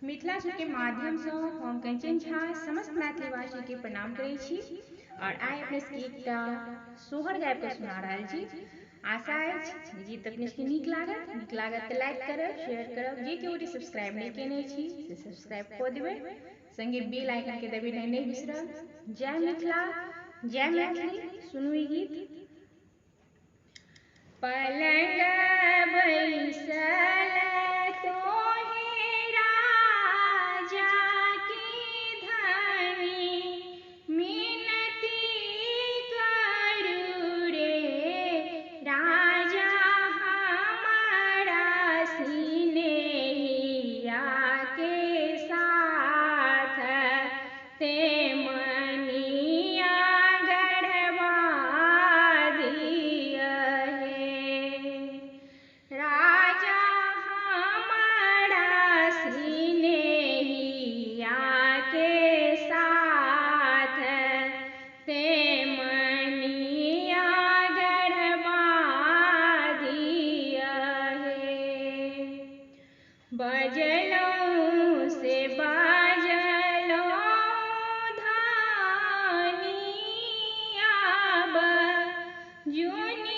मिथिला के माध्यमसँ हम कंचन झा समस्त मैथिलीवासीके प्रणाम करै छी आओर आइ अपने सबके एकटा सोहर गाबिकऽ सुना रहल छी। आशा अछि गीत अपने सबके नीक लागत। नीक लागत तऽ लाइक करब, शेयर करब। जे केओ सब्सक्राइब नहि केने छी से सब्सक्राइब कऽ देबै, संगे बेल आइकनके दबेनाइ नहि बिसरब। जय मिथिला, जय मैथिली। सुनू ई गीत। पलंग बैसल तोहे राजा की धनी, मिनती करू रे राजा हमारा सिनेहिया के साथ, ते मनिया गढ़वा दिया हे राजा हमारा सिनेहिया के साथ, ते मनिया गढ़वा दिया हे। बजलौं से बाजलौं धनिया, जुनि